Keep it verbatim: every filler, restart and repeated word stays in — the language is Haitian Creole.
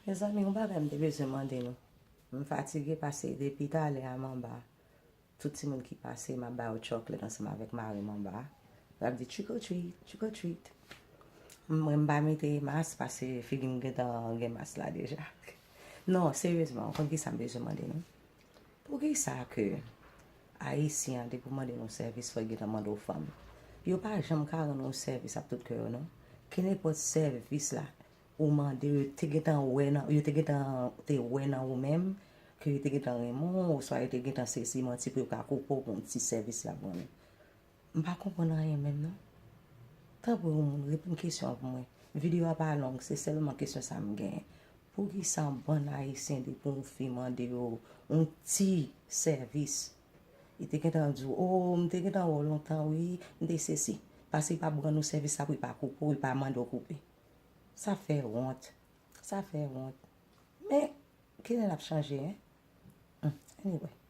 Mezanmi, yon bagay m te bezwen mande nou. M fatige pase depi talè a m anba. Tout timoun ki pase, m ap ba yo chocolate ansanm avèk mari m anba. Y ap di trick or treat, trick or treat. Mwen m pa mete mas pase figi m gentan gen mas la deja. Non, seryezman, ou konn ki sa m bezwen mande nou? Poukisa ke Ayisyen an, depi w mande yon sèvis, fò l gentan mande w fanm? Yo pa janm ka rann yon sèvis ak tout kè yo, non. Kenenpòt sèvis la, ou mande yo, yo te gentan wè nan, yo te gentan te wè nan ou menm, ke yo te gentan renmen w, oswa yo te gentan sezi manti pou yo ka koupe w pou yon ti sèvis y ap rann ou. M pa konprann anyen menm, non. Tanpri, yon moun, reponn kesyon an pou mwen. Videyo a pa long, se sèlman kesyon sa m genyen. Poukisa yon bann Ayisyen, depi yon fi mande yo yon ti sèvis, li te gentan di w, o, m te gentan wè w lontan, wi, m te sesi. Paske li pa pran nou sèvis la pou li pa koupe w, li pa mande w koupe. Sa fè wont. Sa fè wont. Men, kilè n ap chanje, en? Hmm, anyway.